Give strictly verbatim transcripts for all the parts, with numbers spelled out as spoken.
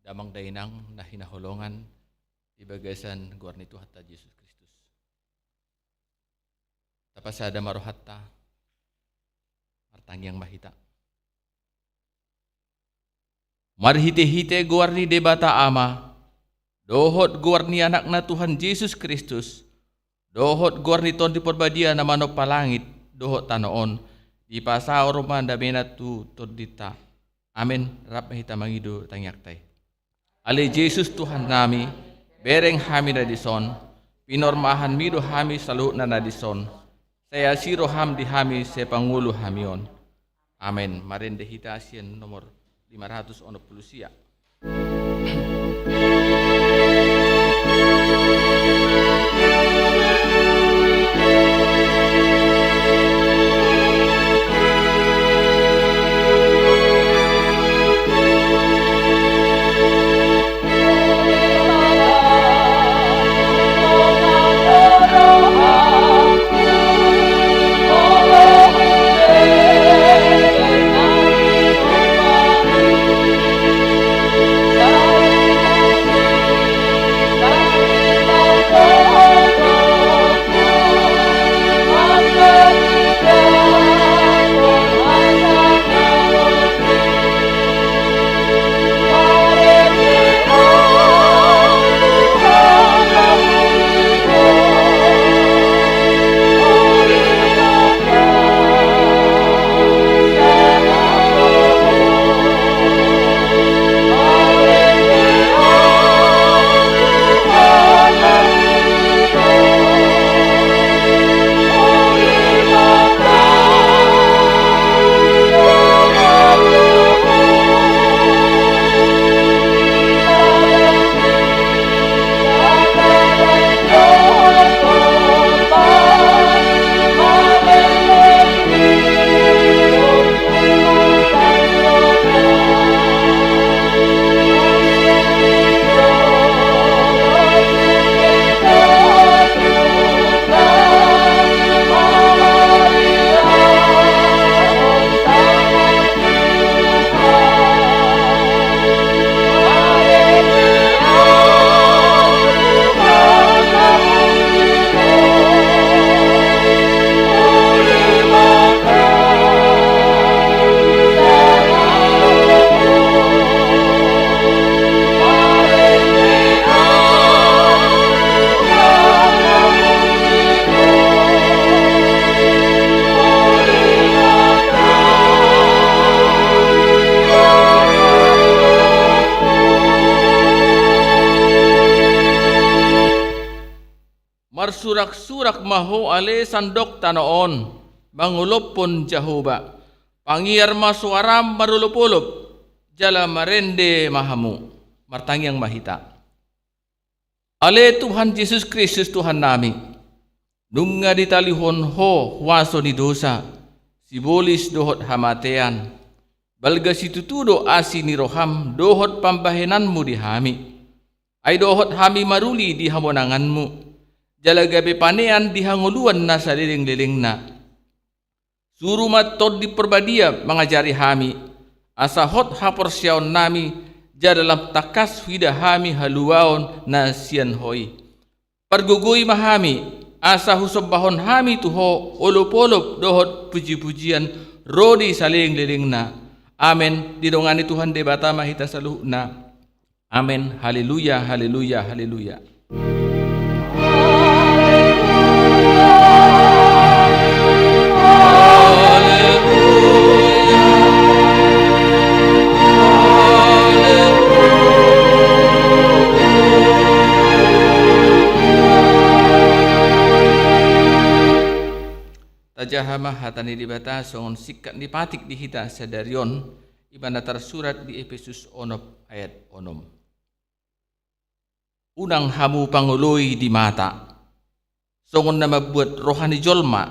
Damang dainang na hinaholongan di bagasan goar ni Tuhanta Jesus Kristus. Tapasada ma rohanta, martangiang ma hita. Marhite-hite goar ni Debata Ama, dohot goar ni Anakna Tuhan Jesus Kristus, dohot goar ni Tondi Parbadia na manompa langit dohot tano on, dipasaor ma damena tu tondinta. Amen. Rap ma hita mangido tangiangta i. Ale Jesus Tuhannami, bereng hami na dison, pinarmahanmi do hami saluhutna na dison, sai asi roham di hami sai pangolu hami on. Amen. Marende hita sian nomor lima ratus onom pulu sia. Surak-surak ma ho ale sandok tano on, mangolophon Jahowa. Pangiar ma soaram marolop-olop, jala marende ma hamu. Martangiang ma hita. Ale Tuhan Jesus Kristus Tuhannami, nunga ditalihon ho huaso ni dosa, sibolis dohot hamatean. Balga situtu do asi ni roham dohot pambahenanmu di hami. Ai dohot hami maruli di hamonanganmu, jala gabe panean di hangoluan na saleleng-lelengna. Suru ma Tondi Parbadia mangajari hami, asa hot haporseaonnami, jala lam tangkas huida hami haluaon na sian ho i. Pargogoi ma hami, asa husombahon hami tu ho olop-olop dohot puji-pujian ro di saleleng-lelengna. Amen. Didongani Tuhan Debata ma hita saluhutna. Amen. Haleluya, haleluya, haleluya. Tajaha ma hata ni Debata songon singkat ni patik di hita sadari on, i ma na tarsurat di Epesus onom ayat onom. Unang hamu pangoloi di mata, songon na mambuat roha ni jolma,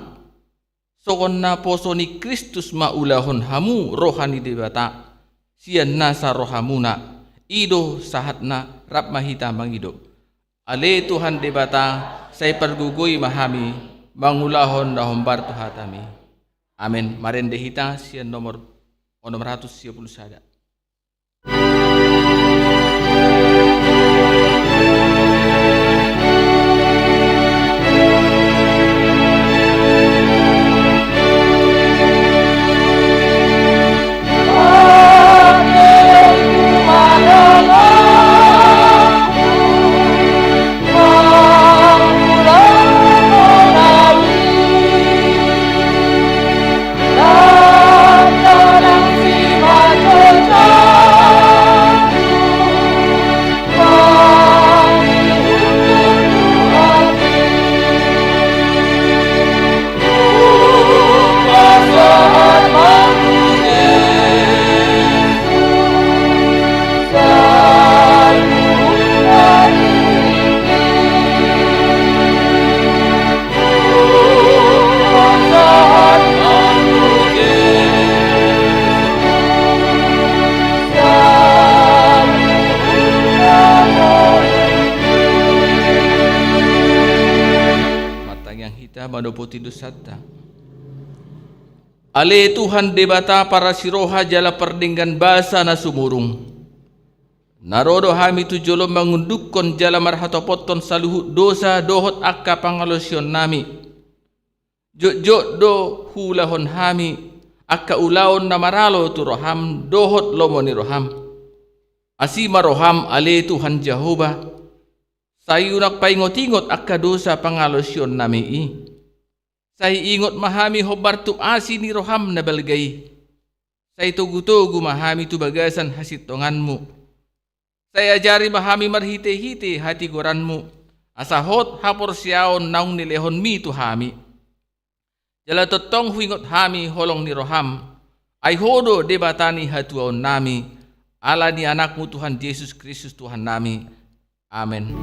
songon na poso ni Kristus ma ulahon hamu roha ni Debata, sian nasa rohamuna, i do sahatna. Rap ma hita mangido. Ale Tuhan Debata, sai pargogoi ma hami, mangulahon na hombar tu hatami. Amen. Marende hita sian nomor onom ratus sia pulu sada. Martangiang hita manopoti dosanta. Ale Tuhan Debata parasi roha jala pardenggan basa na sumurung, na ro do hami tu jolom mangundukhon jala marhatopothon saluhut dosa dohot angka pangalaosionnami. Jotjot do huulahon hami angka ulaon na maralo tu roham dohot lomo ni roham. Asi ma roham ale Tuhan Jahowa, sai unang paingot-ingot angka dosa pangalaosionnami i. Sai ingot ma hami hombar tu asi ni roham na balga i. Sai togu-togu ma hami tu bagasan hasintonganmu. Sai ajari ma hami marhite-hite hatigoranmu, asa hot haporseaon naung nilehonmi tu hami. Jala tongtong huingot hami holong ni roham, ai ho do Debata ni hatuaonnami, ala ni Anakmu Tuhan Jesus Kristus Tuhannami. Amen.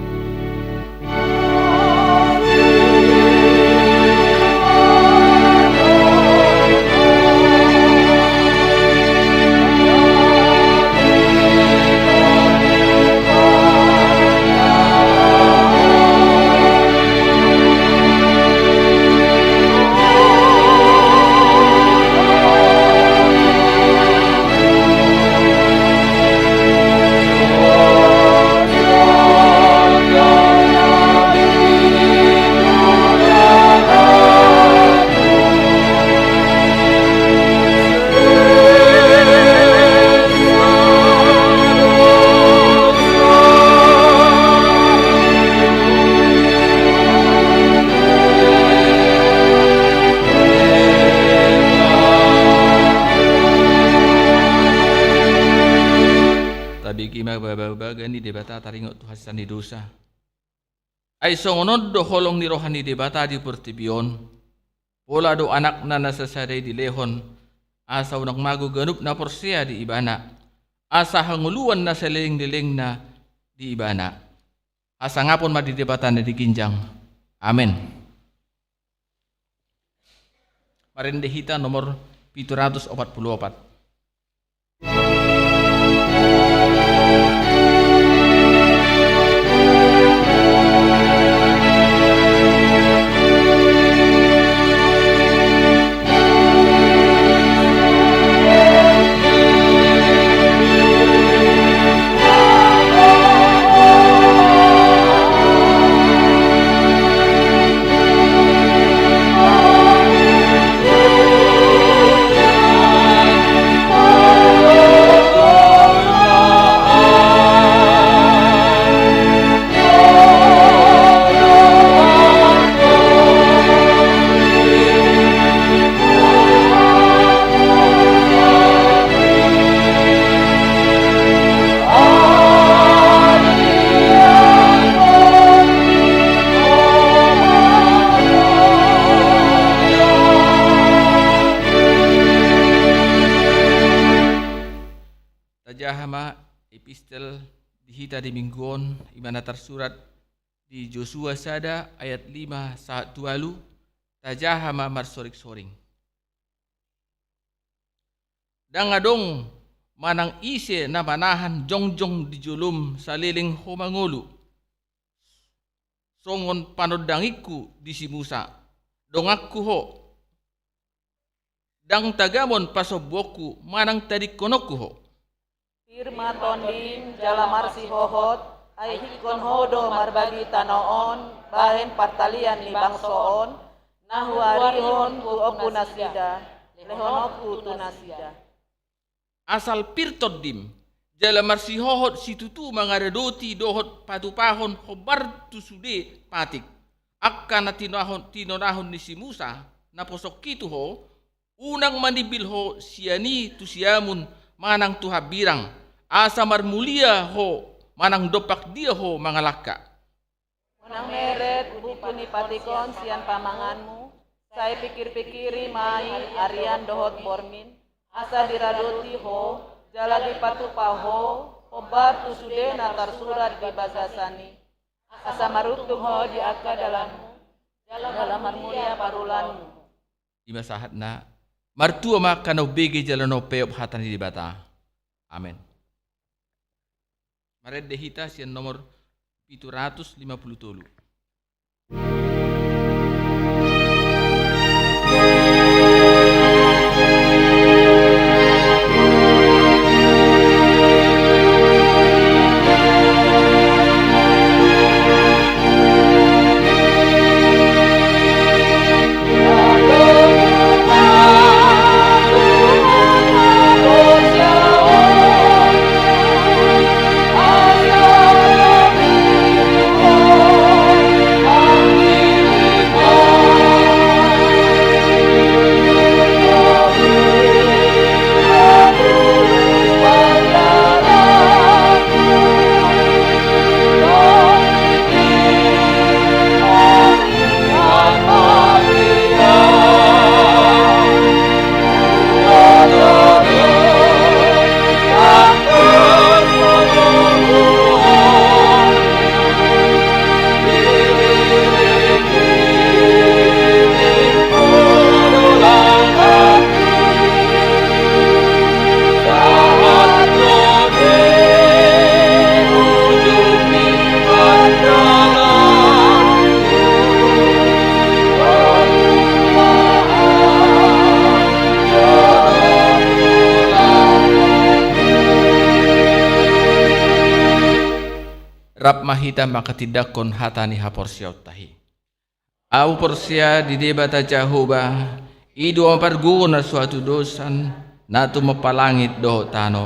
Tabege ma bagabaga ni Debata taringot tu hasesaan ni dosa. Ai songon on do holong ni roha ni Debata di portibi on, pola do Anakna na sasada i dilehon, asa unang mago ganup na porsea di Ibana, asa hangoluan na salelenglelengna di Ibana. Hasangapon ma di Debata na di ginjang. Amen. Marende hita nomor pitu ratus opat pulu opat. Tajaha ma epistel di hita di minggu on, i ma na tarsurat di Josua sada ayat lima sahat tu ualu. Tajaha ma marsoringsoring. Ndang adong manang ise na manahan jongjong di jolom saleleng ho mangolu, songon panondangingku di si Musa, donganku ho. Ndang tagamon pasombuonku manang tadingkononku ho. Pir ma tondim jala marsihohot, ai ingkon ho do marbagi tano on bahen partalian ni bangso on, na huarihon tu ompu nasida, lehononku tu nasida. Asal pir tondim, jala marsihohot situtu mangaradoti dohot patupahon hombar tu sude patik, angka na tinonahon, tinonahon ni si Musa, naposongki tu ho, unang manimbil ho sian i tu siamun manang tu hambirang, asa marmulia ho manang dompak dia ho mangalangka. Unang meret buku ni patik on sian pamanganmu, sai pikirpikiri ma i arian dohot borngin, asa diradoti ho, jala dipatupa ho hombar tu sude na tarsurat di bagasan i, asa maruntung ho di angka dalanmu, jala marmulia parulaanmu. I ma sahatna. Martua ma angka na umbege jala na umpeop hata ni Debata. Amen. Marende hita sian nomor pitu ratus lima pulu tolu. Rap ma hita manghatindanghon hata ni haporseaonta i. Ahu porsea di Debata Jahowa, i do ma pargogo na so hatudosan, na tumompa langit dohot tano.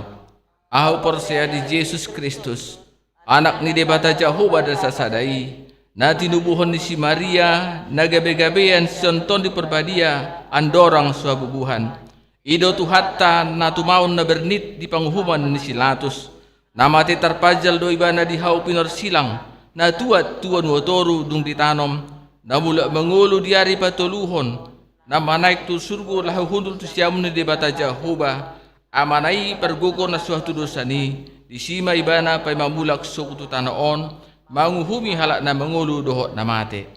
Ahu porsea di Jesus Kristus, Anak ni Debata Jahowa na sasada i, na tinubuhon ni si Maria, na gabegabean sian Tondi Parbadia, andorang so habubuhan. I do Tuhanta, na tumaon na bernit di panguhuman ni si Latus. Na mate tarpanjal do Ibana di hau pinorsilang, na tuat tu banua toru dung ditanom, na mulak mangolu di ari patoluhon, na manaek tu surgo laho hundul tu siamun ni Debata Jahowa, Amana i pargogo na suah tu dosa ni, disi ma ibana paima mulak sogot tu tano on, manguhumi halak na mangolu dohot na mate.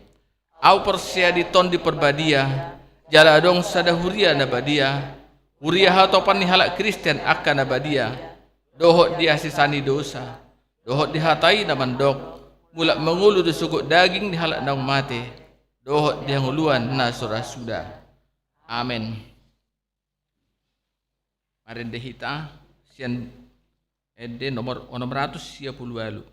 Ahu porsea di Tondi Parbadia, jala adong sada huria na badia, huria hatopan ni halak Kristen angka na badia, dohot di hasesaan ni dosa, dohot di hata i na mandok, mulak mangolu do sogot daging ni halak naung mate, dohot di hangoluan na so ra suda. Amen. Marende hita sian ende nomor onom ratus sia pulu ualu.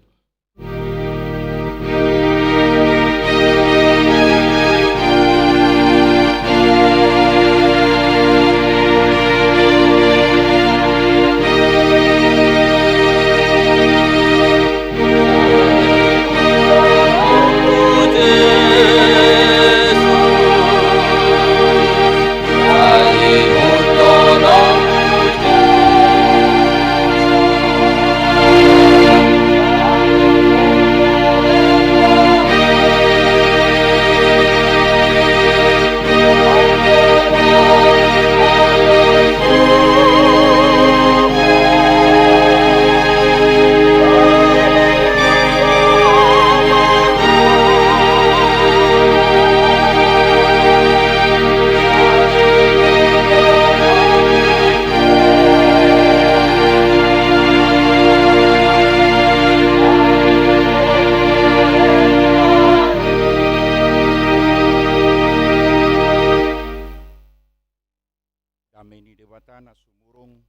Dame ni Debata na sumurung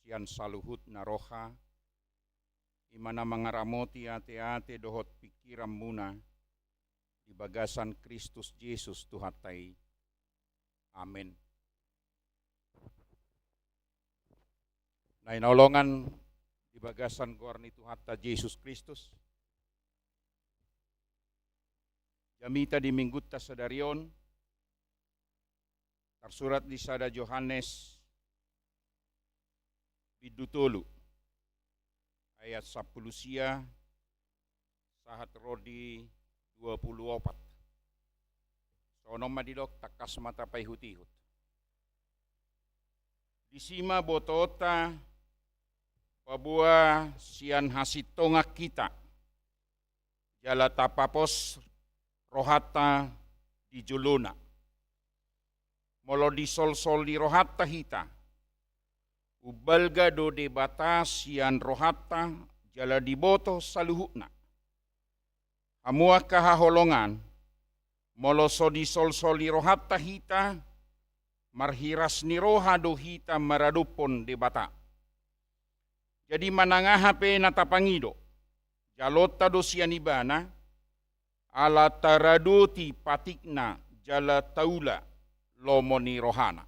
sian saluhutna roha, i ma na mangaramoti ateate dohot pingkiranmuna di bagasan Kristus Jesus Tuhanta i. Amen. Na hinaholongan di bagasan goar ni Tuhanta Jesus Kristus, jamita di Minggunta sadari on, tarsurat di sada Johannes bindu tolu, ayat sampulu sia sahat ro di dua pulu opat. Songon on ma didok, tangkas ma tapaihutihut. Disi ma botoonta paboa sian hasintongan hita, jala tapapos rohanta di jolona. Molo disolsoli rohanta hita, umbalga do Debata sian rohanta jala diboto saluhutna. Hamu angka haholongan, molo so disolsoli rohanta hita, marhiras ni roha do hita maradophon Debata. Jadi manang aha pe na tapangido, jaloonta do sian Ibana, ala taradoti patikna jala taula lomo ni rohana.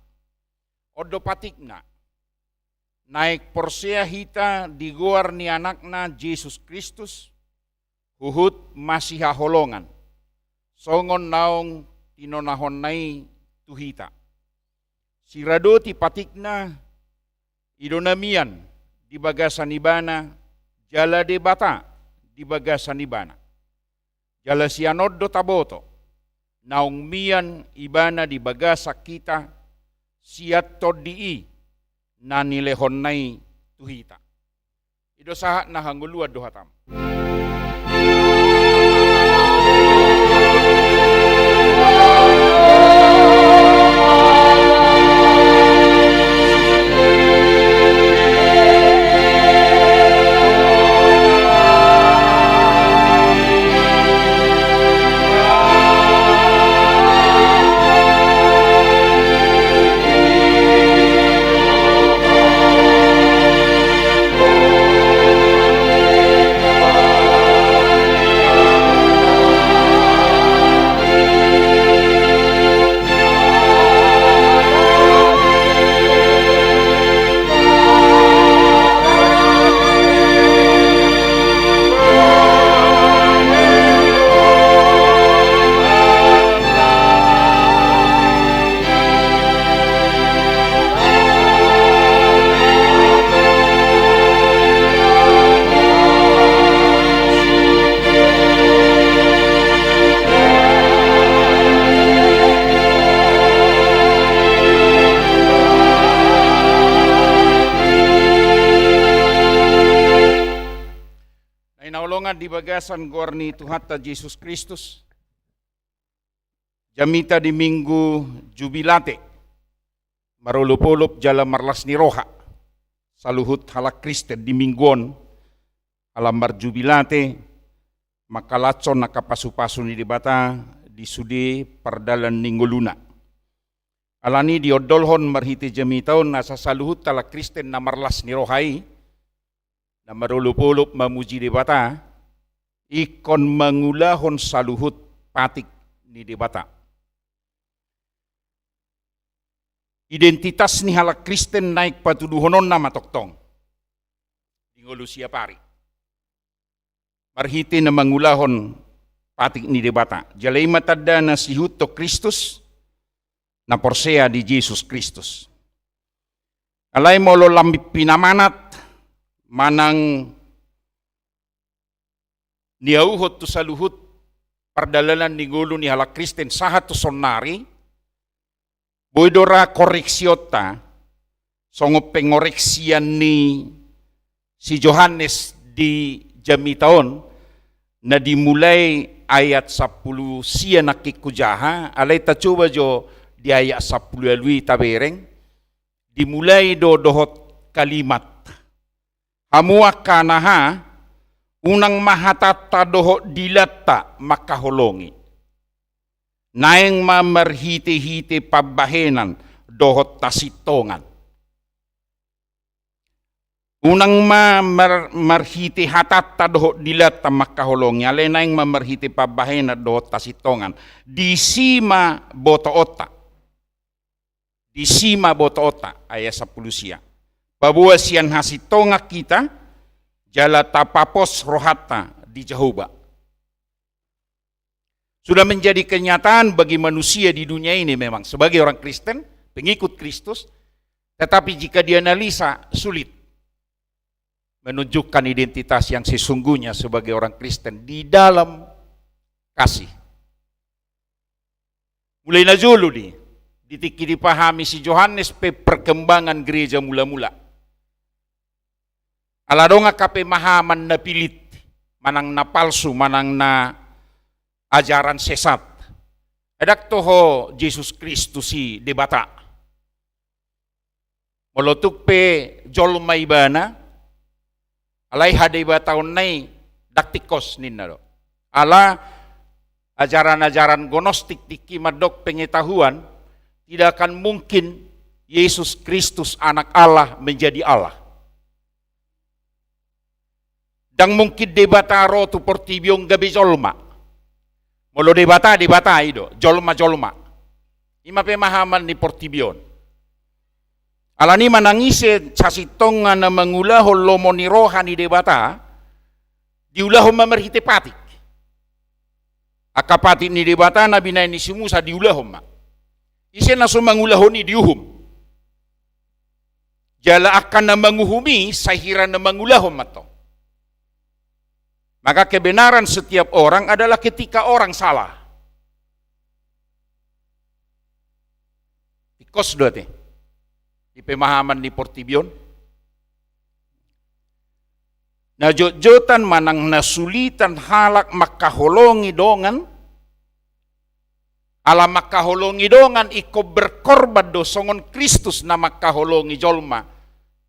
On do patikna, naeng porsea hita di goar ni Anakna Jesus Kristus, huhut masihaholongan, songon naung tinonahonna i tu hita. Siradoti patikna, i do na mian di bagasan Ibana, jala Debata di bagasan Ibana. Jala sian on do taboto, naung mian Ibana di bagasan hita, sian Tondi i na nilehonna i tu hita. I do sahat na hangoluan do hatam. Dongan di bagasan goar ni Tuhanta Jesus Kristus, jamita di Minggu Jubilate, marolopolop jala marlas ni roha saluhut halak Kristen di Minggu on, ala marjubilate, mangkalashon angka pasupasu ni Debata di sude pardalan ni ngoluna. Alani diondolhon marhite jamita on asa saluhut halak Kristen na marlas ni roha i, na marolopolop mamuji Debata, ingkon mangulahon saluhut patik ni Debata. Identitas ni halak Kristen naeng patuduhononna ma tongtong di ngolu siapari marhite na mangulahon patik ni Debata. Jala i ma tanda na siihuthon Kristus, na porsea di Jesus Kristus. Alai molo lam pinamanat manang niauhon tu saluhut pardalanan ni ngolu ni halak Kristen sahat tu saonnari, boi do ra koreksionta, songon pengoreksian ni si Johannes di jamita on, na dimulai ayat sampulu sia nangkin hujaha, alai tacoba jo di ayat sampulu ualu i tabereng, dimulai do dohot kalimat: Hamu angka anaha, unang ma hatanta dohot dilanta mangkaholongi. Naeng ma marhitehite pambahenan dohot hasintongan. Unang ma mar-, marhite hatanta dohot dilanta mangkaholongi, alai naeng ma marhite pambahenan dohot hasintongan. Disi ma botoonta. Disi ma botoonta, ayat sampulu sia. Paboa sian hasintongan hita, jala tapapos rohanta di Jahowa. Sudah menjadi kenyataan bagi manusia di dunia ini memang, sebagai orang Kristen, pengikut Kristus, tetapi jika dianalisa, sulit menunjukkan identitas yang sesungguhnya sebagai orang Kristen di dalam kasih. Mulai na jolo di, di tingki dipahami si Johannes pe perkembangan gereja mula-mula. Ala adong angka pemahaman na pilit, manang na palsu, manang na ajaran sesat. Ndang toho Jesus Kristus i Debata. Molo tung pe jolma ibana, alai hadebataonna i ndang tingkos ninna do. Ala ajaran-ajaran gnostik tingki mandok pengetahuan, tidak akan mungkin Yesus Kristus anak Allah menjadi Allah. Ndang mungkin Debata ro tu portibi on gabe jolma. Molo Debata, Debata i do, jolma, jolma. I ma pemahaman ni portibi on. Alani manang ise sasintongna na mangulahon lomo ni roha ni Debata, diulahon ma marhite patik. Angka patik ni Debata na binahen ni si Musa diulahon ma. Ise na so mangulahon i diuhum. Jala angka na manguhum i sahira na mangulahon mantong. Maka kebenaran setiap orang adalah ketika orang salah. Tingkos do ate di pemahaman ni portibi on. Na jotjotan manang na sulitan halak mangkaholongi dongan, ala mangkaholongi dongan ingkon berkorban do songon Kristus na mangkaholongi jolma,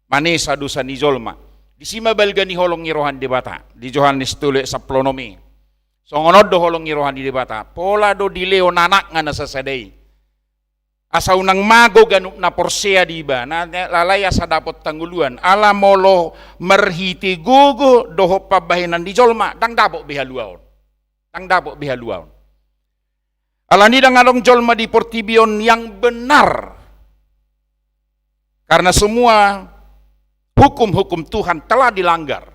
manesa dosa ni jolma. Disi ma balga ni holong ni roha ni Debata di Johannes tolu ayat sampulu onom i. Songon on do holong ni roha ni Debata, pola do dilehon anakna na sasada i. Asa unang mago ganup na porsea di ibana, alai asa dapot hangoluan. Ala molo marhite gogo dohot pambahenan ni jolma, ndang dapot be haluaon. Ndang dapot be haluaon. Alani ndang adong jolma di portibi on yang benar. Karena semua hukum-hukum Tuhan telah dilanggar.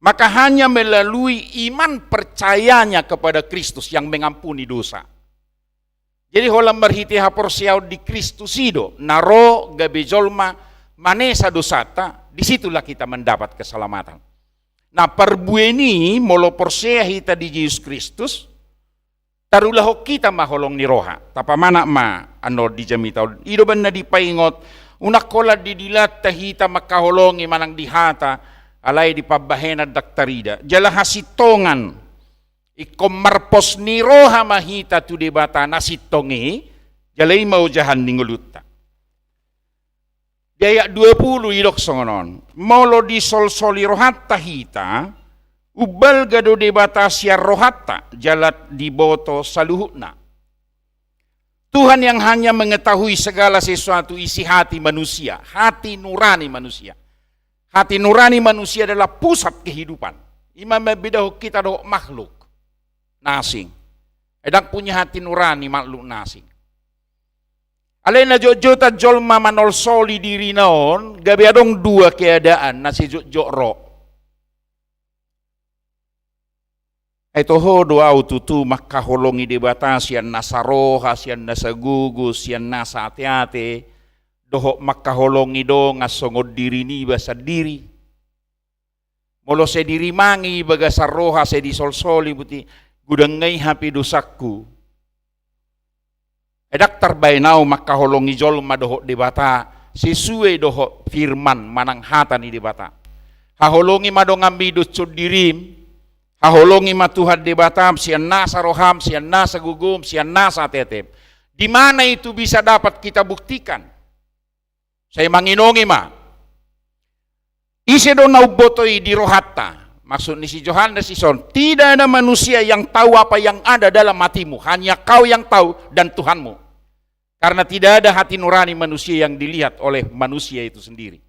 Maka hanya melalui iman percayanya kepada Kristus yang mengampuni dosa. Jadi holan marhite haporseaon di Kristus i do, na ro gabe jolma manesa dosanta, disitulah kita mendapat keselamatan. Nah, parbue ni molo porsea hita di Jesus Kristus, tarulahon hita ma holong ni roha. Tapamanat ma annon di jamita on. I do umbahen na dipaingot, unang holan di dilanta hita mangkaholongi manang di hata, Alai di pambahenan ndang tarida. Jala hasintongan, ingkon marpos ni roha ma hita tu Debata na sintong i, jala i ma ojahan ni ngolunta. Di ayat dua puluh didok songon on: Molo disolsoli rohanta hita, umbalga do Debata sian rohanta, jala diboto saluhutna. Tuhan yang hanya mengetahui segala sesuatu isi hati manusia, hati nurani manusia. Hati nurani manusia adalah pusat kehidupan. I ma mambedahon hita dohot makhluk na asing. Ndang punya hati nurani makhluk na asing. Alai na jotjotan jolma manolsoli dirina on, gabe adong dua keadaan na sai jotjot ro. Ai toho do au tutu mangkaholongi Debata sian nasa roha, sian nasa gogo, sian nasa ateate, dohot mangkaholongi dongan songon diri niba sandiri? Molo sai dirimangi bagasan roha, sai disolsoli, berarti godang nai hape dosangku. Ndang tarbaen au mangkaholongi jolma dohot Debata sesuai dohot firman manang hata ni Debata. Haholongi ma donganmi doshon dirim, haholongi ma Tuhan Debatam sian nasa roham, sian nasa gogom, sian nasa ateatem. Di mana itu bisa dapat kita buktikan? Sai manginongi ma. Ise do na umboto i di rohanta? Maksud ni si Johannes dison, tidak ada manusia yang tahu apa yang ada dalam hatimu, hanya kau yang tahu dan Tuhanmu. Karena tidak ada hati nurani manusia yang dilihat oleh manusia itu sendiri.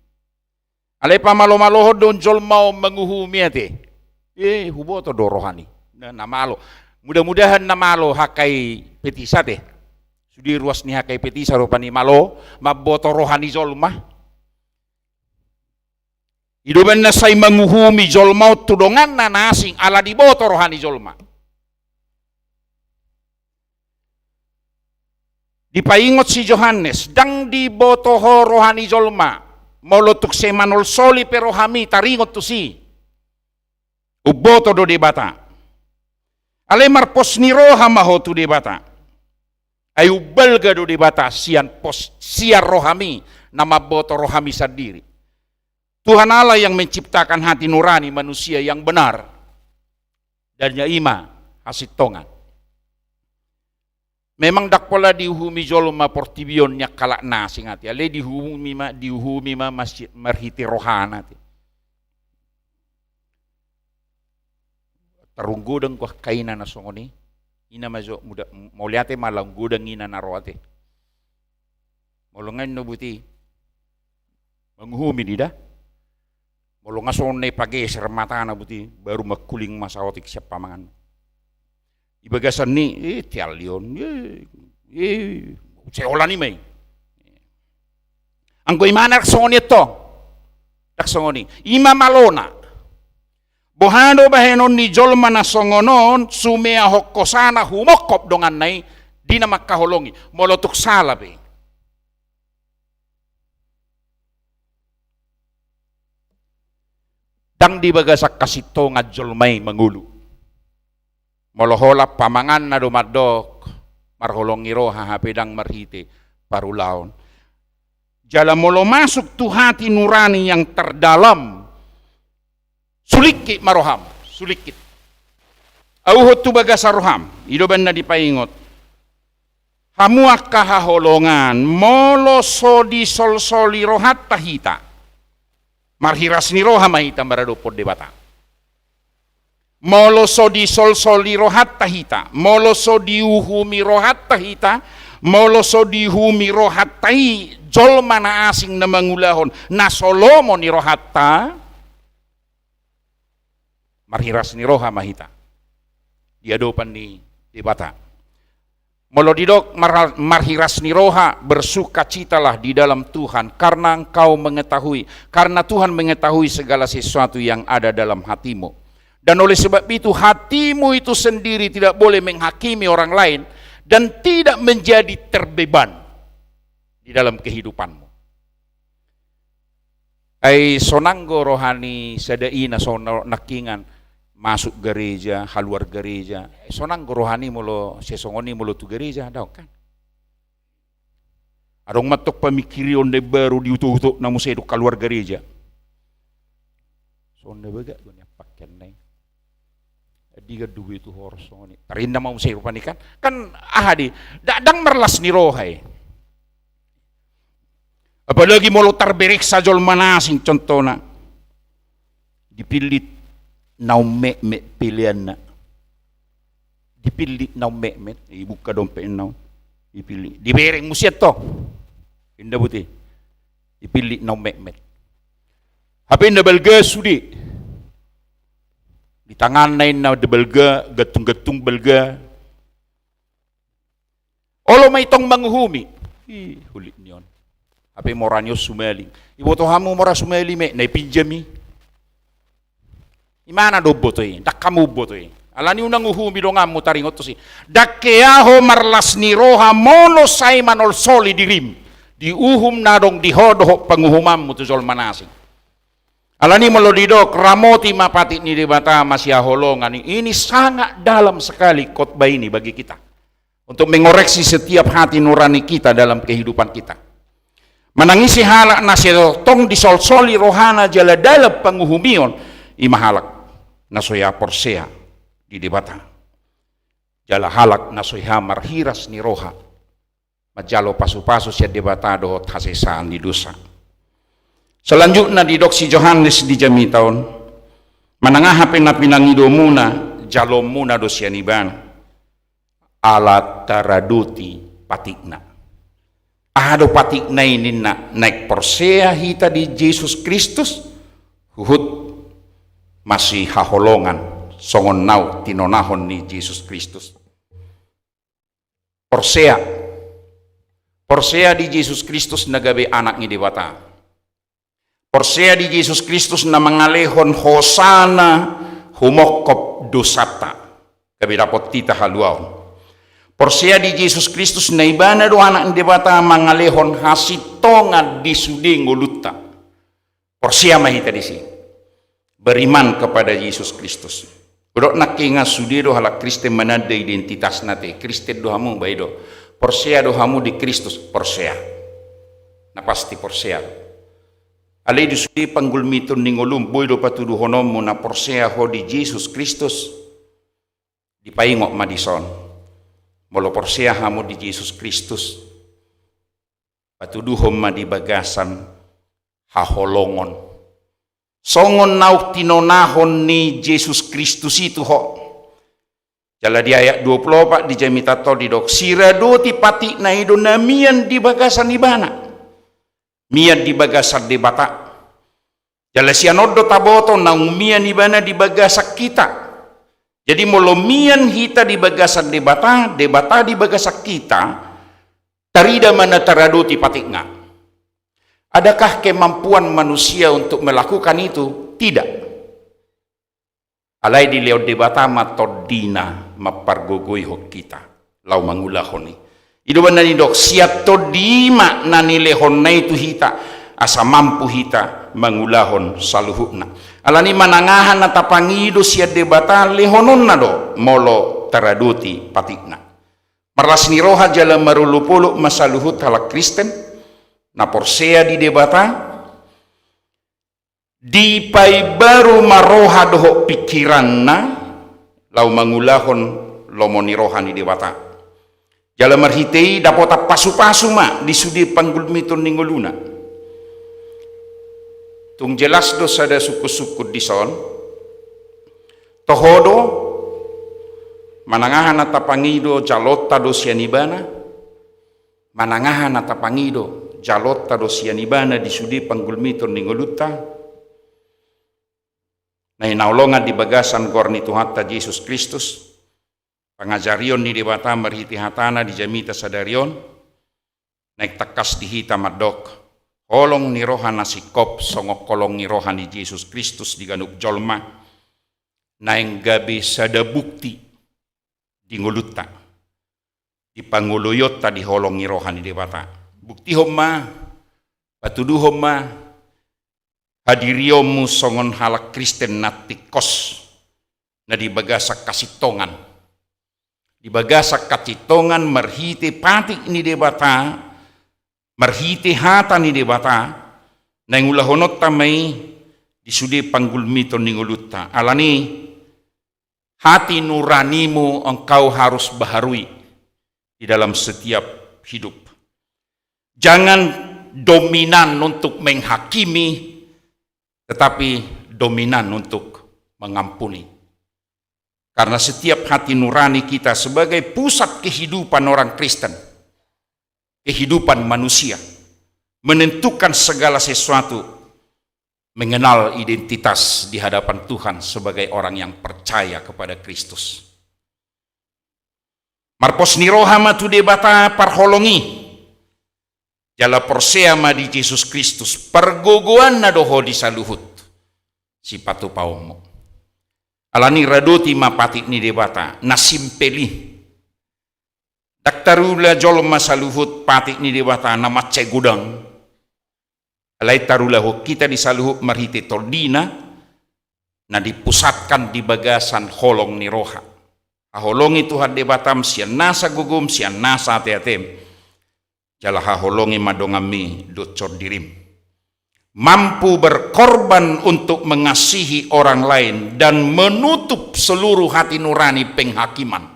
Alai pamalomalohon do jolma on manguhumi ate. Eh, huboto do rohani. Na, na malo. Mudah-mudahan na malo H K I P T I S A ate. Sude ruas ni H K I P T I S A rupani malo mamboto roha ni jolma. I do umbahen na sai manguhumi jolma on tu donganna na asing ala diboto roha ni jolma. Dipaingot si Johannes, ndang diboto ho roha ni jolma, molo tung sai manolsoli pe rohami taringot tusi. Umboto do Debata. Alai marpos ni roha ma ho tu Debata. Ai umbalga do Debata sian pos, sian rohami, na mamboto rohami sandiri. Tuhan Allah yang menciptakan hati nurani manusia yang benar. Dan ia i ma hasintongan. Memang ndang pola diuhumi jolma portibi on ni angka halak na asing ate, alai diuhumi ma, diuhumi ma masi-, marhite rohana ate. Tarunggodang do angka ina na songon i. Ina ma jo muda, mauliate ma ala unggodang ina na ro ate. Molo nga inna buti manguhumi do i da. Molo nga songon na ipageser matana buti, baru mangkuling ma saotik sian pamangan. Di bagasan ni, eh, tialion, eh, eh, sai holan i ma i. Anggo imana ndang songon i antong. Ndang songon i. I ma malona. Boha do bahenon ni jolma na songon on, sumeahon hosana humongkop donganna i, di na mangkaholongi, molo tung sala pe. Ndang di bagasan hasintongan jolma i mangolu. Molo holan pamanganna do mandok, marholong ni roha hape ndang marhite parulaon. Jala molo masuk tu hati nurani yang terdalam, sulingkit ma roham, sulingkit. Auhon tu bagasan roham, i do umbahen na dipaingot. Hamu angka haholongan, molo so disolsoli rohanta hita, marhiras ni roha ma hita maradophon Debata. Molo so disolsoli rohanta hita, molo so diuhumi rohanta hita, molo so diuhumi rohanta i jolma na asing na mangulahon na so lomo ni rohanta, marhiras ni roha ma hita di adopan ni Debata. Molo didok mar-, marhiras ni roha, bersukacitalah di dalam Tuhan, karena engkau mengetahui, karena Tuhan mengetahui segala sesuatu yang ada dalam hatimu. Dan oleh sebab itu, hatimu itu sendiri tidak boleh menghakimi orang lain dan tidak menjadi terbeban di dalam kehidupanmu. Ai sonang do roha ni sada ina songon nangkiningan masuk gareja, haluar gareja. Ai sonang do rohana molo sai songon i molo tu gareja, daong kan? Adong ma antong pamingkirion na imbaru di utoutona muse dung haluar gareja. Songon na bagak do nian pakkeanna i. Andigan do boi tu horas songon i. Tarinda ma muse rupani kan. Kan aha di, ndang marlas ni roha i. Apalagi molo tarbereksa jolma na asing contohna. Dipillit naung metmet peleanna. Dipillit naung metmet, ibuka dompet naung. Dipillit. Dibereng muse tong. Inda boti. Dipillit naung metmet. Hape inna balga sude. Di tanganna inna balga, gantung-gantung balga. Olo ma i tong manguhumi. Ih, hulit ni on. Hape mora ni on sumaling. Iboto hamu mora sumaling me, na ipinjam i. Imana do umboto i, ndang hamu umboto i. Alani unang uhumi donganmu taringot tusi. Ndang hea ho marlas ni roha molo sai manolsoli dirim. Di uhum na adong di ho dohot panguhumanmu tu jolma na asing. Alani molo didok, ramoti ma patik ni Debata masihaholongan i. Ini sangat dalam sekali khotbah ini bagi kita. Untuk mengoreksi setiap hati nurani kita dalam kehidupan kita. Manang ise halak na sai tong disolsoli rohana jala dalan panguhumion, i ma halak na so hea porsea di Debata. Jala halak na so hea marhiras ni roha. Manjalo pasu-pasu sian Debata dohot hasesaan ni dosa. Selanjutna didok si Johannes di jamita on. Manang aha pe na pinangidomuna, jaloonmuna do sian ibana. Ala taradoti patikna. Aha do patikna i ninna, naeng porsea hita di Jesus Kristus, huhut masihaholongan songon naung tinonahon ni Jesus Kristus. Porsea. Porsea di Jesus Kristus na gabe anak ni Debata. Porsea di Jesus Kristus na mangalehon hosana humongkop dosanta. Gabe dapot hita haluaon. Porsea di Jesus Kristus na ibana do anak ni Debata mangalehon hasintongan di sude ngolunta. Porsea ma hita disi. Beriman kepada Jesus Kristus. Hudok nangkiningan sude do halak Kristen mananda identitasna te. Kristen do hamu, ba i do. Porsea do hamu di Kristus, porsea. Na pasti porsea. Alai di sude panggulmiton ni ngolum boi do patuduhononmu na porsea ho di Jesus Kristus. Dipaingot ma dison. Molo porsea hamu di Jesus Kristus. Patuduhon ma di bagasan haholongon. Songon naung tinonahon ni Jesus Kristus i tu ho. Jala di ayat dua pulu opat di jamita on didok, siradoti patikna i do na mian di bagasan ibana. Mian di bagasan Debata. Jala sian on do taboto naung mian ibana di bagasan hita. Jadi molo mian hita di bagasan Debata, Debata di bagasan hita, tarida ma na taradoti patikna. Adakah kemampuan manusia untuk melakukan itu? Tidak. Alai dilehon Debata ma tondina mampargogoihon hita laho mangulahon i. I do umbahen na nidok, sian tondi i ma na nilehonna i tu hita, asa mampu hita mangulahon saluhutna. Alani manang aha na tapangido sian Debata lehononna do molo taradoti patikna. Marlas ni roha jala marolopolop ma saluhut halak Kristen na porsea di Debata, dipaimbaru ma roha dohot pingkiranna laho mangulahon lomo ni roha ni Debata. Jala marhite i dapotan pasupasu ma di sude panggulmiton ni ngoluna. Tung jelas do sada sungkunsungkun dison. Toho do, manang aha na tapangido jaloonta do sian ibana, manang aha na tapangido jaloonta do sian ibana di sude panggulmiton ni ngolunta, na hinaholongan di bagasan goar ni Tuhanta Jesus Kristus, pangajarion ni Debata marhite hatana di jamita sadari on, naeng tangkas di hita mandok, holong ni roha na singkop songon holong ni roha ni Jesus Kristus di ganup jolma, naeng gabe sada bukti di ngolunta, di pangoloionta di holong ni roha ni Debata. Buktihon ma, patuduhon ma hadirionmu songon halak Kristen na tingkos, na di bagasan hasintongan. Di bagasan hasintongan marhite patik ni Debata, marhite hata ni Debata, naeng ulahononta ma i di sude panggulmiton ni ngolunta. Alani hati nuranimu engkau harus baharui di dalam setiap hidup. Jangan dominan untuk menghakimi, tetapi dominan untuk mengampuni. Karena setiap hati nurani kita sebagai pusat kehidupan orang Kristen, kehidupan manusia, menentukan segala sesuatu, mengenal identitas di hadapan Tuhan sebagai orang yang percaya kepada Kristus. Marpos ni roha ma tu Debata parholong i. Jala porsea ma di Jesus Kristus, pargogoanna do ho di saluhut sipatupaonmu. Alani radoti ma patik ni Debata na simpel i. Ndang tarula jolma saluhut patik ni Debata na mansai godang. Alai tarulahon hita di saluhut marhite tondina na dipusatkan di bagasan holong ni roha. Haholongi Tuhan Debatam sian nasa gogom, sian nasa ateatem. Jala haholongi ma donganmi dohot tondirim. Mampu berkorban untuk mengasihi orang lain dan menutup seluruh hati nurani penghakiman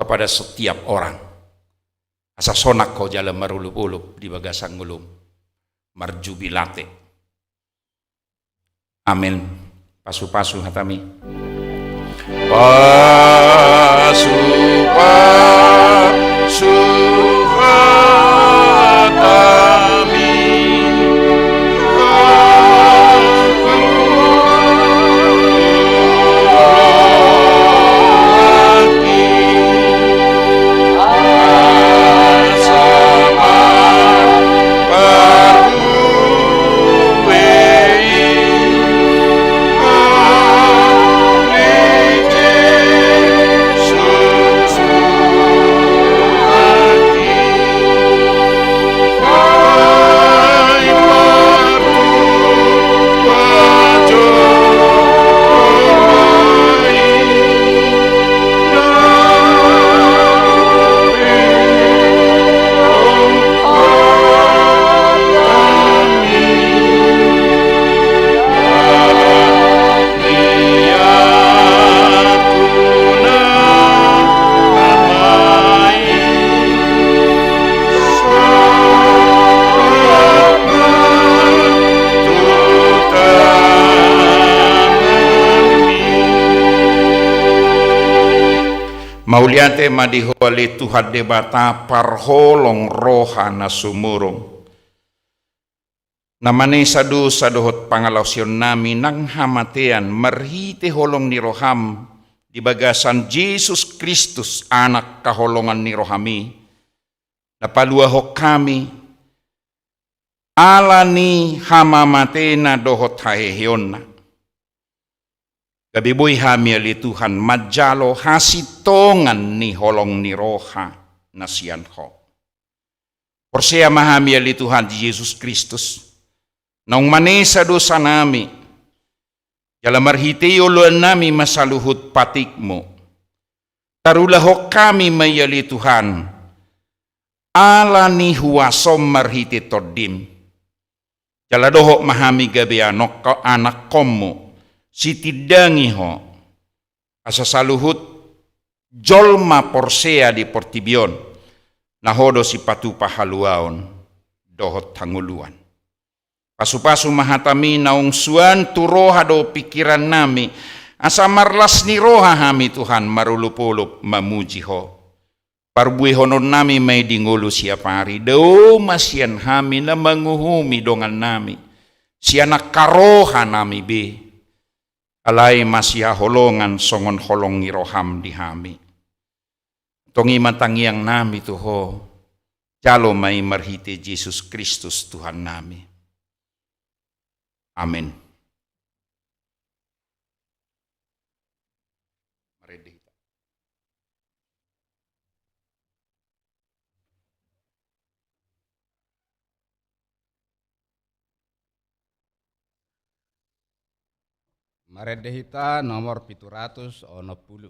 kepada setiap orang. Asa sonang ho jala marolopolop di bagasan ngolum. Marjubilate. Amen. Pasupasu hatami. Pasupasu hatami. Mauliate ma di Ho ale Tuhan Debata parholong roha na sumurung. Na manesa dosa dohot pangalaosionnami nang hamatean marhite holong ni roham di bagasan Jesus Kristus Anak haholongan ni rohami, na paluahon hami ala ni hamamatena dohot haheheonna. Gabe boi hami ale Tuhan manjalo hasintongan ni holong ni roha na sian Ho. Porsea ma hami ale Tuhan di Jesus Kristus, naung manesa dosanami, jala marhite i oloannami ma saluhut patikmu. Tarulahon hami ma i ale Tuhan, ala ni huasom marhite tondim. Jala dohot ma hami gabe anakko-, anakkonmu, sitindangi Ho. Asa saluhut jolma porsea di portibi on, na Ho do sipatupa haluaon dohot hangoluan. Pasupasu ma hatami naung suan tu roha dohot pingkirannami, asa marlas ni roha hami Tuhan marolopolop mamuji Ho. Parbuehononnami ma i di ngolu siap ari, dao ma sian hami na manguhumi dongannami, sian angka rohanami be. Alai masihaholongan songon holong ni roham di hami. Antong i ma tangiangnami tu Ho, jalo ma i marhite Jesus Kristus Tuhannami. Amen. Marende hita. Marende hita nomor pitu ratus onom pulu.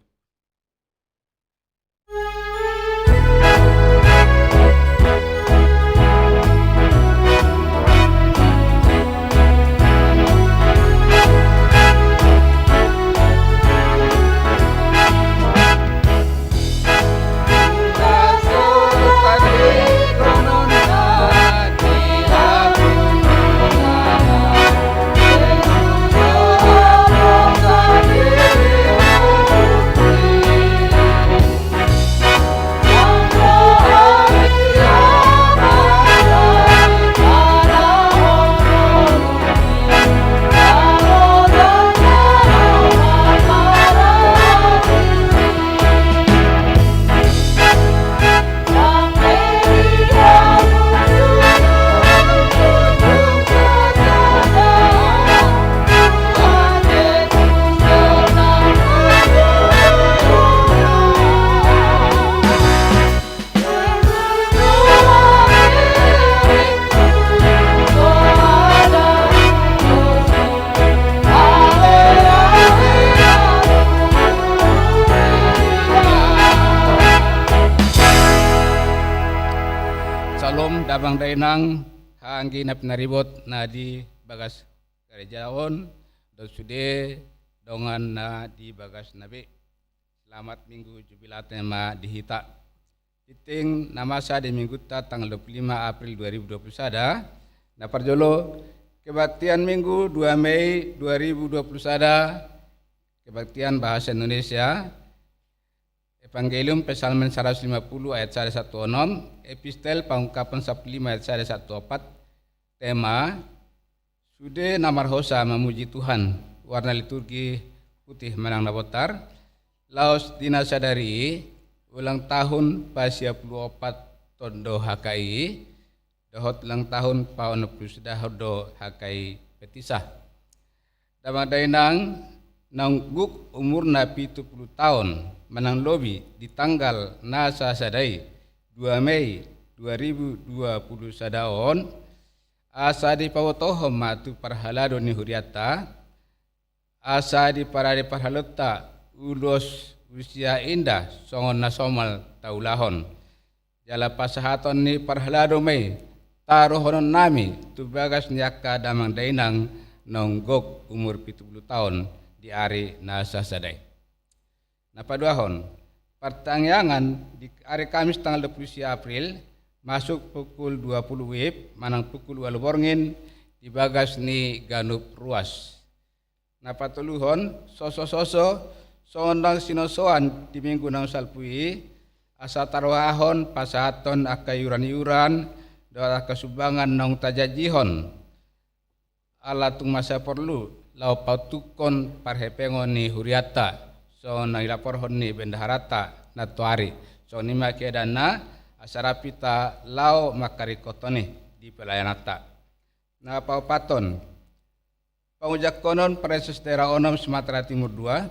Damang dainang, haha anggi na pinaribot na di bagas gareja on, dohot sude dongan na di bagasna be. Selamat Minggu Jubilate ma di hita. Tingting na masa di Minggunta tanggal dua puluh lima April dua ribu dua puluh sada. Na parjolo, kebaktian Minggu dua Mei dua ribu dua puluh sada, kebaktian bahasa Indonesia, Evangelium Psalmen seratus lima puluh ayat sada sahat tu onom, Epistel Pangungkapon sampulu lima ayat sada sahat tu opat. Tema: Sude na marhosa mamuji Tuhan. Warna liturgi putih manang na bontar. Laos di na sadari i, ulang tahun pasiapulu opat ton do H K I, dohot ulang tahun paonom pulu sadahon do H K I Petisa. Damang dainang, naung gok umurna pitu pulu taon manang lobi di tanggal na sasada i, dua Mei dua ribu dua puluh sada on, asa dipabotohon ma tu parhalado ni hurianta, asa diparade parhaladoanta ulos usia indah songon na somal taulahon. Jala pasahaton ni parhalado ma i taruhonon nami tu bagas ni angka damang dainang naung gok umur pitu pulu taon di ari na sasada i. Na paduahon, partangiangan di ari Kamis tanggal dua pulu sia April, masuk pukul dua pulu WIB manang pukul ualu borngin di bagas ni ganup ruas. Na patoluhon, sosososo songon na sinosoan di Minggu naung salpu i, asa tarohahon pasahathon angka iuran-iuran dohot angka sumbangan naung tajanjihon. Ala tung masa porlu laho pauntungkon parhepengon ni hurianta, songon na nilaporhon ni bendaharanta nantoari. Songon i ma keadaanna, asa rap hita laho mangkaringkothon i di pelayananta. Na paopathon, pangujangkonon Praeses Daerah Onom Sumatera Timur dua.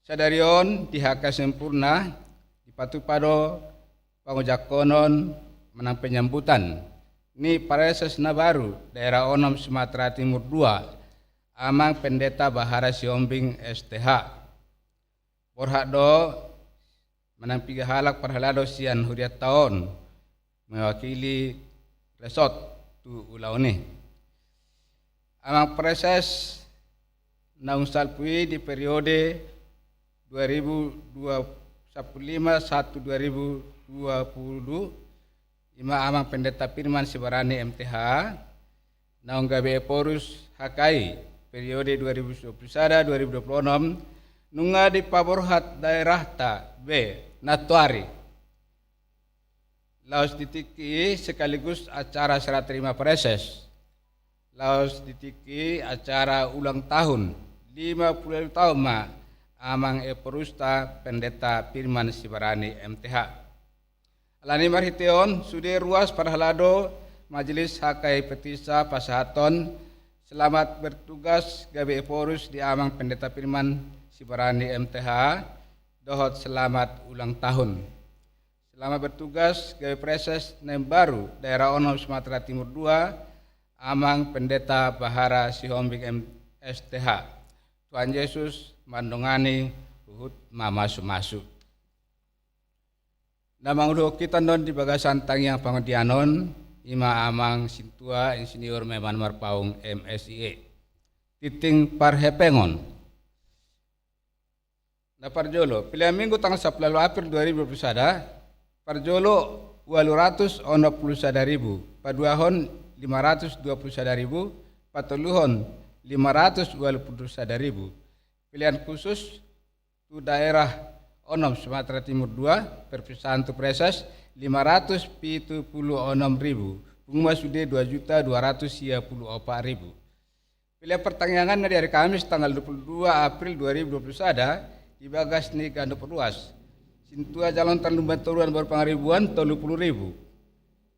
Sadari on di H K Sempurna dipatupa do pangujangkonon manang penyambutan ni Praeses na baru Daerah Onom Sumatera Timur dua, Amang Pendeta Bahara Sihombing S T H. Borhat do manang piga halak parhalado sian hurianta on mewakili resort tu ulaon i. Amang Praeses naung salpu i di periode dua ribu dua puluh lima sahat tu dua ribu dua puluh, i ma Amang Pendeta Firman Sibarani M T H, naung gabe Ephorus H K I periode dua ribu dua puluh sada dua ribu dua puluh onom, nunga dipaborhat daerahta be nantoari. Laos di tingki i sekaligus acara serah terima praeses. Laos di tingki i acara ulang tahun lima puluh taon ma Amang Ephorusta Pendeta Firman Sibarani M T H. Alani marhite on, sude ruas parhalado Majelis H K I Petisa pasahathon selamat bertugas gabe Ephorus di Amang Pendeta Firman Sibarani M T H, dohot selamat ulang tahun. Selamat bertugas gabe Praeses na imbaru Daerah Onom Sumatera Timur dua, Amang Pendeta Bahara Sihombing M S T H. Tuhan Yesus mandongani, huhut mamasu-masu. Na mangudut hita on di bagasan tangiang pangondian on, i ma Amang Sintua Insinyur Meman Marpaung M S I E. Tingting parhepengon. Na parjolo, pelean Minggu tanggal sampulu ualu April dua ribu dua puluh sada, parjolo ualu ratus onom pulu sada ribu, paduahon lima ratus dua pulu sada ribu, patoluhon lima ratus ualu pulu sada ribu. Pelean khusus tu Daerah Onom Sumatera Timur dua, perpisahan tu Praeses lima ratus pitu pulu onom ribu, pungu ma sude dua juta dua ratus sia pulu opat ribu. Pelean partangiangan na di ari Kamis tanggal dua pulu dua April dua ribu dua pulu sada di bagas ni ganup ruas. Sintua Jalontang Lumban Toruan boru Pangaribuan tolu pulu ribu.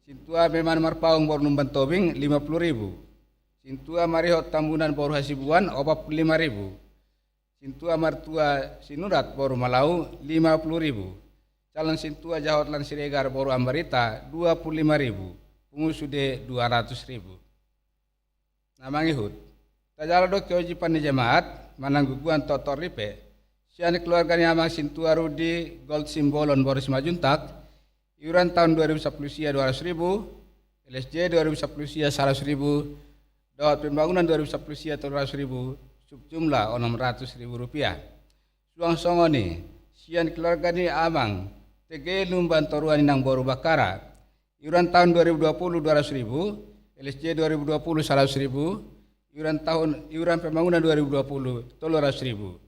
Sintua Meman Marpaung boru Lumban Tobing lima pulu ribu. Sintua Marihot Tambunan boru Hasibuan opat pulu lima ribu. Sintua Martua Sinurat boru Malau lima pulu ribu. Calon Sintua Jahotlan Siregar boru Ambarita dua pulu lima ribu. Pungu sude dua ratus ribu. Na mangihut, tajalo do keojipan ni jemaat manang guguan totor ripe sian keluarga ni Amang Sintua Rudi Gold Simbolon boru Simanjuntak, iuran tahun dua ribu sampulu sia dua ratus ribu, L S J dua ribu sampulu sia saratus ribu, dohot pembangunan dua ribu sampulu sia tolu ratus ribu, subjumlah onom ratus ribu rupiah. Suang songon i, sian keluarga ni Amang T G Lumban Toruan Inang boru Bakara, iuran tahun dua ribu dua puluh dua ratus ribu, L S J dua ribu dua puluh saratus ribu, iuran tahun, iuran pembangunan dua ribu dua puluh tolu ratus ribu,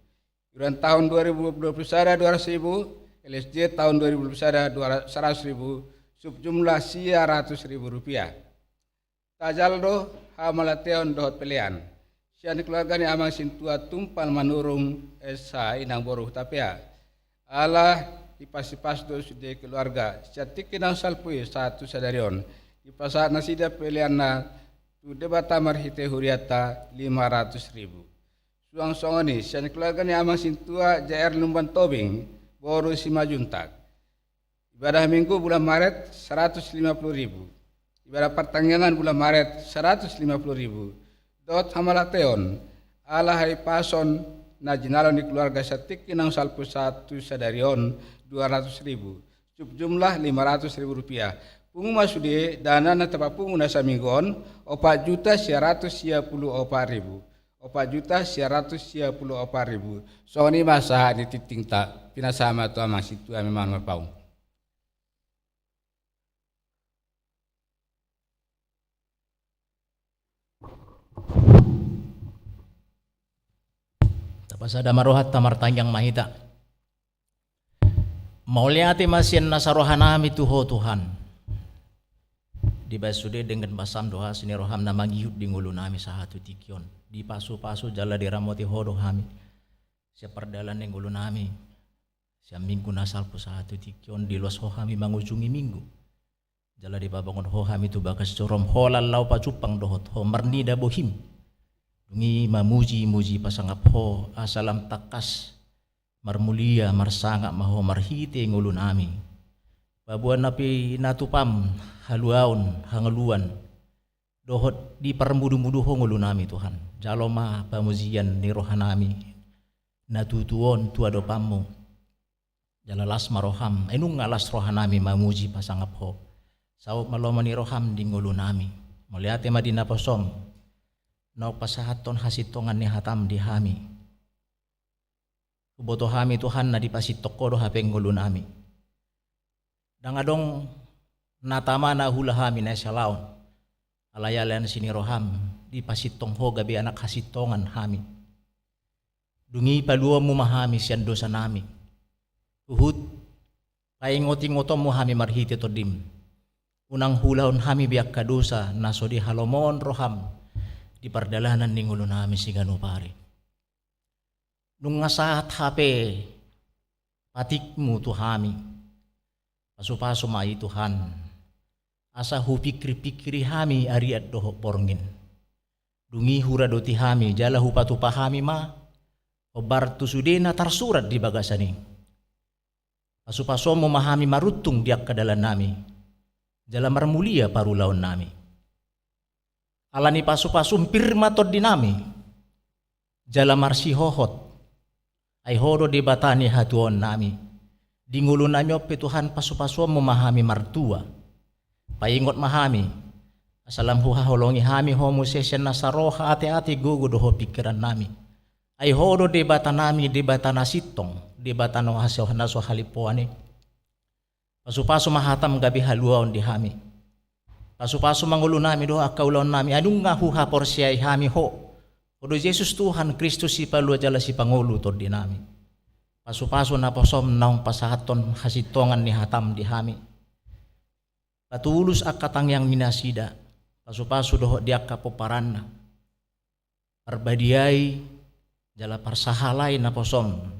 iuran tahun dua ribu dua puluh sada dua ratus ribu, L S J tahun dua ribu dua puluh sada dua ratus, saratus ribu, subjumlah sia ratus ribu rupiah. Tajal do hamauliateon dohot pelean sian keluarga ni Amang Sintua Tumpal Manurung S H Inang boru Hutapea. Ala dipasupasu do sude keluarga sian tingki naung salpu i sahat tu sadari on, dipasahat nasida peleanna tu Debata marhite hurianta lima ratus ribu. Suang songon i sian keluarga ni Amang Sintua J R Lumban Tobing boru Simanjuntak. Ibadah Minggu bulan Maret saratus lima puluh ribu. Ibadah partangiangan bulan Maret saratus lima puluh ribu. Dohot hamauliateon ala hahipason na jinalo ni keluarga sian tingki naung salpu sahat tu sadari on dua ratus ribu. Subjumlah lima ratus ribu rupiah. Pungu ma sude dana na tapapungu na saminggu on, opat juta sia ratus sia pulu opat ribu. Opat juta sia ratus sia pulu opat ribu. Songon i ma sahat ni tingtingta, pinasahat ma tu Amang Sintua, memang marpaung. Tapasada ma rohanta, martangiang ma hita. Mauliate ma sian nasa rohanami tu Ho Tuhan. Dibahen sude denggan basaM do hasi ni rohaM na mangihut di ngolunami sahat tu tingki on. Dipasupasu jala diramoti Ho do hami sian pardalanan ni ngolunami. Sian Minggu na salpu sahat tu tingki on, diloas Ho hami mangujungi Minggu. Jala dipabangun Ho hami tu bagas joroM, holan laho pajumpang dohot Ho, marnida bohiM. Dung i mamujimuji pasangap Ho, asa lam tangkas marmulia marsangap ma Ho marhite ngolunami. Paboa na pinatupaM haluaon, hangoluan, dohot diparmudumudu Ho ngolunami Tuhan. Jalo ma pamujian ni rohanami na tutu on tu adopanMu. Jala las ma rohaM, ai nunga las rohanami mamuji pasangap Ho. Saut ma lomo ni rohaM di ngolunami. Mauliate ma di naposoM, naung pasahathon hasintongan ni hataM di hami. Huboto hami Tuhan na dipasintong Ho do hape ngolunami. Ndang adong na tama na huula hami na salaon. Alai ale asi ni rohaM, dipasintong Ho gabe anak hasintongan hami. Dung i paluaonMu ma hami sian dosanami. Huhut paingotingotonMu hami marhite TondiM. Unang huulahon hami be angka dosa na so dihalomohon rohaM di pardalanan ni ngolunami siganup ari. Nunga sahat hape patikMu tu hami. Pasupasu ma i Tuhan, asa hupingkirpingkiri hami arian dohot borngin. Dung i huradoti hami jala hupatupa hami ma hombar tu sude na tarsurat di bagasan i. PasupasuonMu ma hami maruntung di angka dalannami, jala marmulia parulaonnami. Ala ni pasupasuM pir ma tondinami, jala marsihohot. Ai Ho do Debata ni hatuaonnami. Di ngolunami on pe Tuhan, pasupasuonMu ma hami martua. Paingot ma hami, asa lam huhaholongi hami Ho muse sian nasa roha, ateate, gogo dohot pingkirannami. Ai Ho do Debatanami, Debata na sintong, Debata na so, na so halimpoan i. Pasupasu ma hataM gabe haluaon di hami. Pasupasu ma ngolunami dohot angka ulaonnami, ai nunga huhaporseai hami Ho. Ho do Jesus Tuhan Kristus, Sipalua jala Sipangolu tondinami. Pasupasu naposoM naung pasahathon hasintongan ni hataM di hami. Patulus angka tangiang ni nasida, pasupasu dohot di angka pomparanna. Parbadiai jala parsahalai naposoM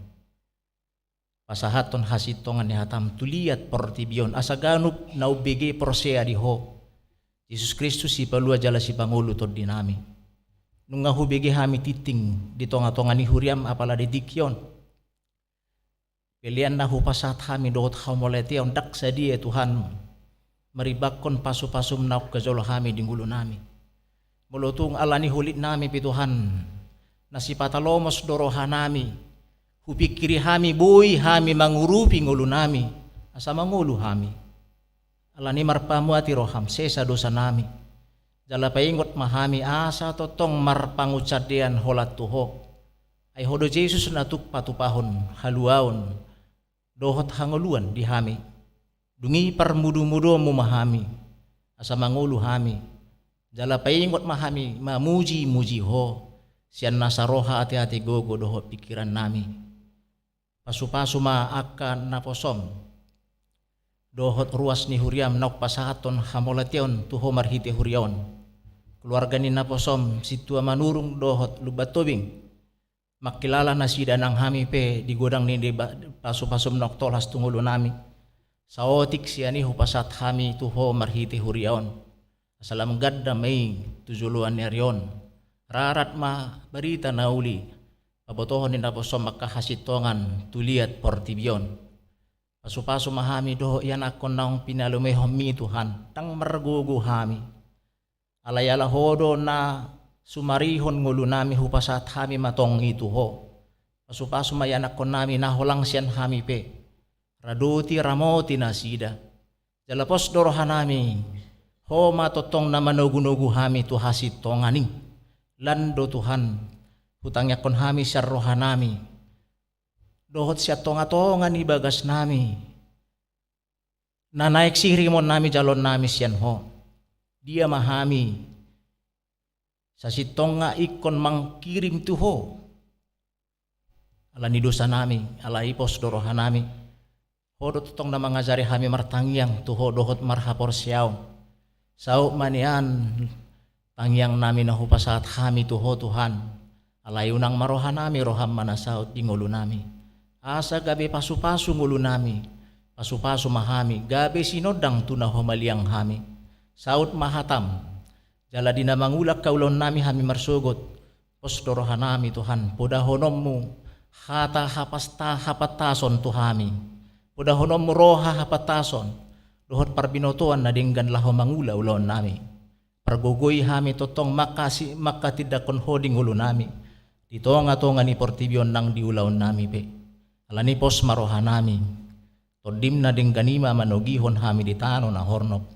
pasahathon hasintongan ni hataM tu liat portibi on, asa ganup na umbege porsea di Ho, Jesus Kristus, Sipalua jala Sipangolu tondinami. Nunga hubege hami tingting di tongatonga ni huriaM apala di tingki on. Pelean na hupasahat hami dohot hamauliateon ndang sadia Tuhan marimbangkon pasupasuM naung hujalo hami di ngolunami. Molo tung ala ni holitnami pe Tuhan, na sipatalomos do rohanami, hupingkiri hami boi hami mangurupi ngolunami, asa mangolu hami. Alani marpamuati roham, sesa dosanami. Jala paingot ma hami asa tongtong marpangunsandean holan tu Ho. Ai Ho do Jesus na tuk patupahon haluaon dohot hangoluan di hami. Dung i parmudumuduonmu ma hami, asa mangolu hami. Jala paingot ma hami mamujimuji Ho, sian nasa roha, ateate, gogo dohot pingkirannami. Pasupasu ma angka naposom dohot ruas ni huriam naung pasahathon hamauliateon tu Ho marhite huria on. Keluarga ni naposom, sintua Manurung dohot Lumban Tobing. Mangkilala nasida nang hami pe di godang ni deba-, pasupasum naung tolhas tu ngolunami. Saotik sian i hupasahat hami tu Ho marhite huria on. Asa lam ganda ma i tu joloan ni ari on. Rarat ma barita na uli pabotohon ni naposom angka hasintongan tu liat portibi on. Pasupasu ma hami dohot ianakhon naung pinalumeihonmi Tuhan, ndang margogo hami. Alai ala Ho do na sumarihon ngolunami, hupasahat hami ma tong i tu Ho. Pasupasu ma ianakhonnami na holang sian hami pe. Radoti, ramoti nasida. Jala pos do rohanami, Ho ma tongtong na manogunogu hami tu hasintongan i. Lan do Tuhan, hutangiangkon hami sian rohanami dohot sian tongatonga ni bagasnami, na naeng sihirimonnami, jaloonnami sian Ho. Dia ma hami sasintongna ingkon mangkirim tu Ho alani dosanami, alai pos do rohanami. Ho do tongtong na mangajari hami martangiang tu Ho dohot marhaporseaon. Saut ma nian tangiangnami na hupasahat hami tu Ho, Tuhan. Alai unang ma rohanami, roham ma na saut di ngolunami. Asa gabe pasupasu ngolunami, pasupasu ma hami gabe sinondang tu na humaliang hami. Saut ma hatam, jala di na mangula angka ulaonnami hami marsogot, pos do rohanami Tuhan, podahononmu hata hapasta-, hapantason tu hami. Podahononmu roha hapantason dohot parbinotoan na denggan laho mangula ulaonnami. Pargogoi hami tongtong mangkasi-, mangkatindangkon Ho di ngolunami, di tongatonga ni portibi on nang di ulaonnami pe. Alani pos ma rohanami. Tondim na denggan i ma manogihon hami di tano na hornop,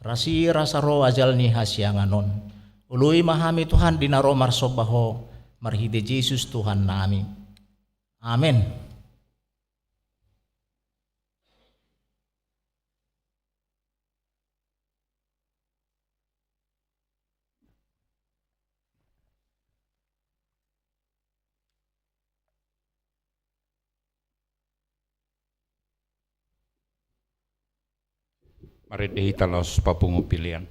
rasirasa ro ajal ni hasiangan on. Oloi ma hami Tuhan di na ro marsomba Ho, marhite Jesus Tuhannami. Amen. Marende hita laos papungu pilian.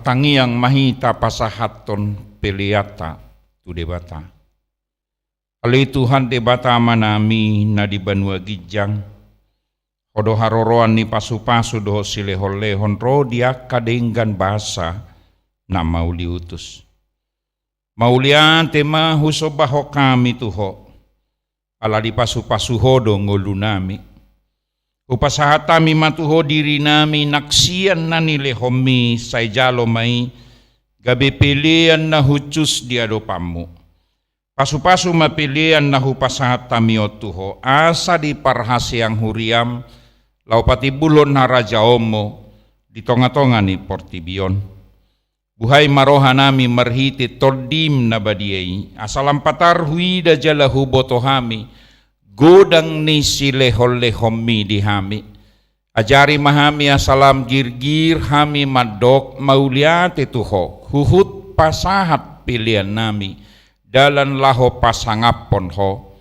Tangiang ma hita pasahathon peleanta tu Debata. Ale Tuhan Debata Amanami na di banua ginjang, Ho do haroroan ni pasupasu dohot silehonlehon ro di angka denggan basa na mauliutus. Mauliate ma husombahon hami tu Ho, ala dipasupasu Ho do ngolunami. Hupasahat hami ma tu Ho dirinami nang sian na nilehonMi, sai jalo ma i gabe pelean na hushus di adopanMu. Pasupasu ma pelean na hupasahat hami on tu Ho, asa diparhaseang huriaM laho patimbulhon harajaonMu di tongatonga ni portibi on. Buhai ma rohanami marhite TondiM na badia i, asa lam patar huida jala huboto hami godang ni silehonlehonMi di hami. Ajari ma hami asa lam girgir hami mandok mauliate tu Ho, huhut pasahat peleannami dalan laho pasangaphon Ho,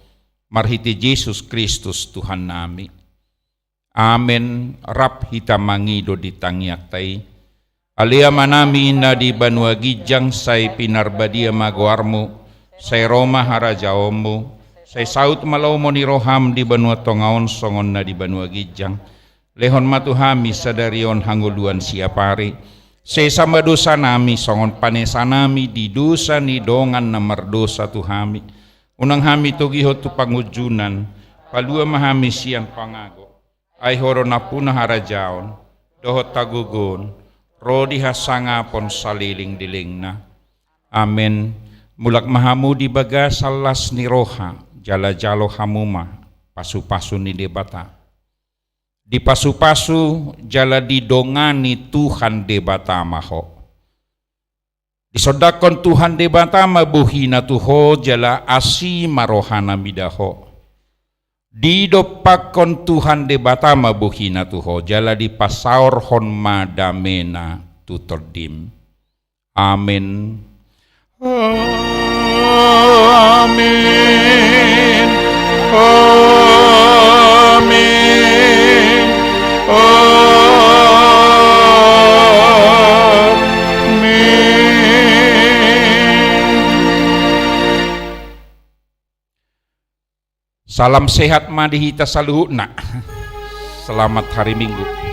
marhite Jesus Kristus Tuhannami. Amen. Rap hita mangido di tangiangta i. Ale Amanami na di banua ginjang, sai pinarbadia ma goarMu, sai ro ma harajaonMu, sai saut ma lomo ni rohaM di banua tonga on songon na di banua ginjang. Lehon ma tu hami sadari on hangoluan siapari. Sesa ma dosanami songon panesanami di dosa ni dongan na mardosa tu hami. Unang hami togihon tu pangunjunan, palua ma hami sian pangago. Ai Ho do nampuna harajaon dohot hagogoon ro di hasangapon saleleng lelengna. Amen. Mulak ma hamu di bagasan las ni roha, jala jalo hamu ma pasupasu ni Debata. Dipasupasu jala didongani Tuhan Debata ma ho. Disondangkon Tuhan Debata ma bohina tu ho, jala asi ma rohana mida ho. Didompakkon Tuhan Debata ma bohina tu ho, jala dipasaorhon ma damena tu tondim. Amen. Amen. Amen. Amen. Salam sehat ma di hita saluhutna. Selamat hari Minggu.